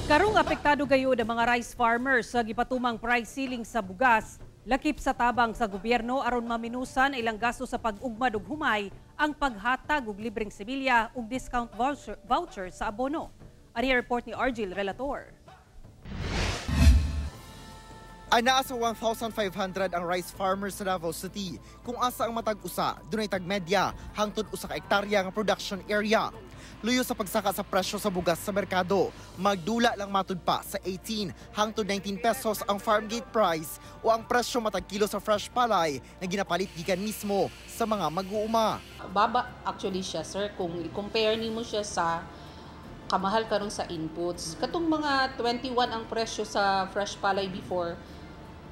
Karong apektado gayud ang mga rice farmers sa gipatumang price ceiling sa bugas, lakip sa tabang sa gobyerno aron maminusan ilang gasto sa pag-ugmad ug humay ang paghatag og libreng similya ug discount voucher sa abono. Ani report ni Argil Relator. Anaa sa 1,500 ang rice farmers sa Davao City, kung asa ang matag usa dunay tag medya hangtod 1 ka ektarya nga production area. Luyo sa pagsaka sa presyo sa bugas sa merkado, magdula lang matud pa sa 18 hangtod 19 pesos ang farm gate price o ang presyo matag kilo sa fresh palay nga ginapalit gikan mismo sa mga mag-uuma. Baba actually siya, sir, kung i-compare nimo siya sa kamahal karon sa inputs. Katong mga 21 ang presyo sa fresh palay before,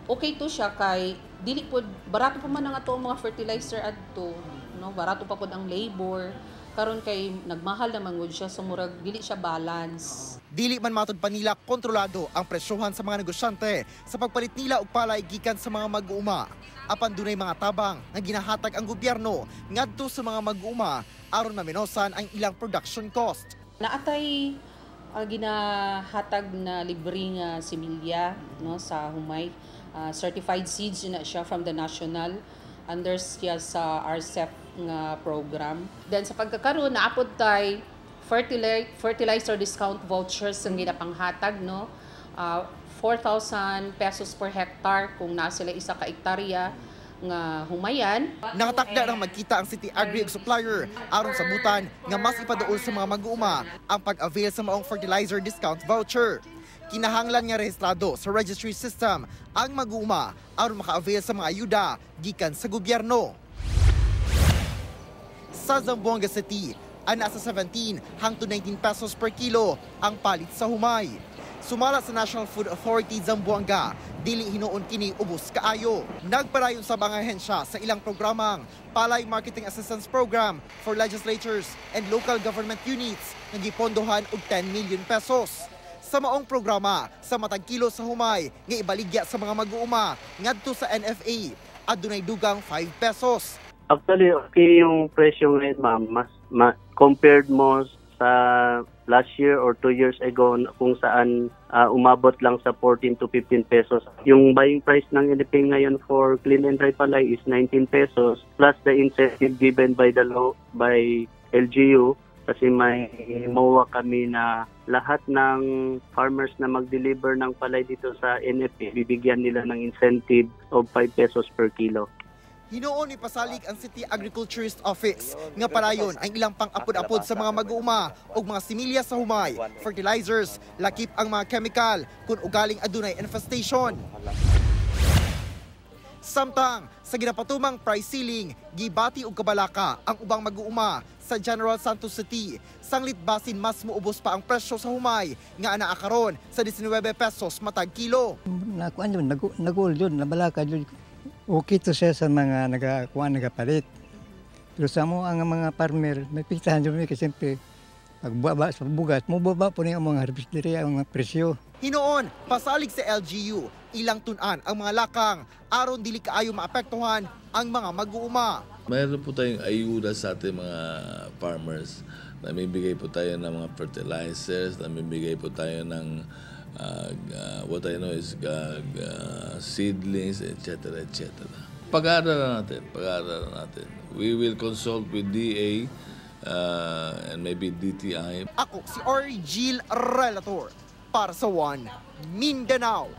okay to siya kay dili pod barato pa man ang ato ang mga fertilizer adto, no? Barato pa pod ang labor. Karon kay nagmahal na man gud siya, so murag dili siya balance. Dili man matud pa nila kontrolado ang presyohan sa mga negosyante sa pagpalit nila og palay gikan sa mga mag-uuma. Apan dunay mga tabang nga ginahatag ang gobyerno ngadto sa mga mag-uuma aron mamenosan ang ilang production cost. Naatay ginahatag na libre nga similya, no, sa humay. Certified seeds na siya from the national, under siya sa RCEF nga program. Then sa pagkakaroon, naapod tay fertilizer discount vouchers ang ginapanghatag, no. 4,000 pesos per hectare kung naa sila 1 ka hektarya nga humayan. Nakatakda nang magkita ang City Agri ug supplier aron sabutan nga mas ipaduol sa mga mag-uuma ang pag-avail sa maong fertilizer discount voucher. Kinahanglan nga rehistrado sa registry system ang mag-uuma aron maka-avail sa mga ayuda gikan sa gobyerno. Sa Zamboanga City, ana sa 17 hangtod 19 pesos per kilo ang palit sa humay. Sumala sa National Food Authority Zamboanga, dili hinuon kini ubos kaayo. Nagpadayon sa mga ahensya sa ilang programang Palay Marketing Assistance Program for Legislatures and Local Government Units nga gipondohan og 10 million pesos. Sa maong programa, sa matag kilo sa humay nga ibaligya sa mga mag-uuma ngadto sa NFA, adunay dugang 5 pesos. Actually, okay yung presyo ngayon, ma'am. Mas compared mo sa last year or 2 years ago kung saan umabot lang sa 14 to 15 pesos. Yung buying price ng NFA ngayon for clean and dry palay is 19 pesos plus the incentive given by the law by LGU kasi may MOA kami na lahat ng farmers na mag-deliver ng palay dito sa NFA, bibigyan nila ng incentive of 5 pesos per kilo. Hinuon ni pasalig ang City Agriculturist Office nga padayon ang ilang pang-apod-apod sa mga mag-uuma og mga similya sa humay, fertilizers, lakip ang mga chemical kung ugaling adunay infestation. Samtang sa ginapatumang price ceiling, gibati og kabalaka ang ubang mag-uuma sa General Santos City. Sanglit basin mas muubos pa ang presyo sa humay nga anaa karon sa 19 pesos matag kilo. Nakuan yun, nagul yun, nabalaka yun. Okay to siya sa mga nagakuan, nagapalit. Pero sa mo ang mga farmer, may piktahan yun kasi siyempre pagbaba sa bugas, mubaba po niya ang mga harvest diri ang mga presyo. Hinuon, pasalig sa LGU, ilang tun-an ang mga lakang aron dili kaayo maapektuhan ang mga mag-uuma. Mayroon po tayong ayuda sa ating mga farmers. Namibigay po tayo ng mga fertilizers, namibigay po tayo ng what I know is seedlings, etc. etc. Pag-aaralan natin, pag-aaralan natin. We will consult with DA and maybe DTI. Ako si Argil Relator para sa One Mindanao.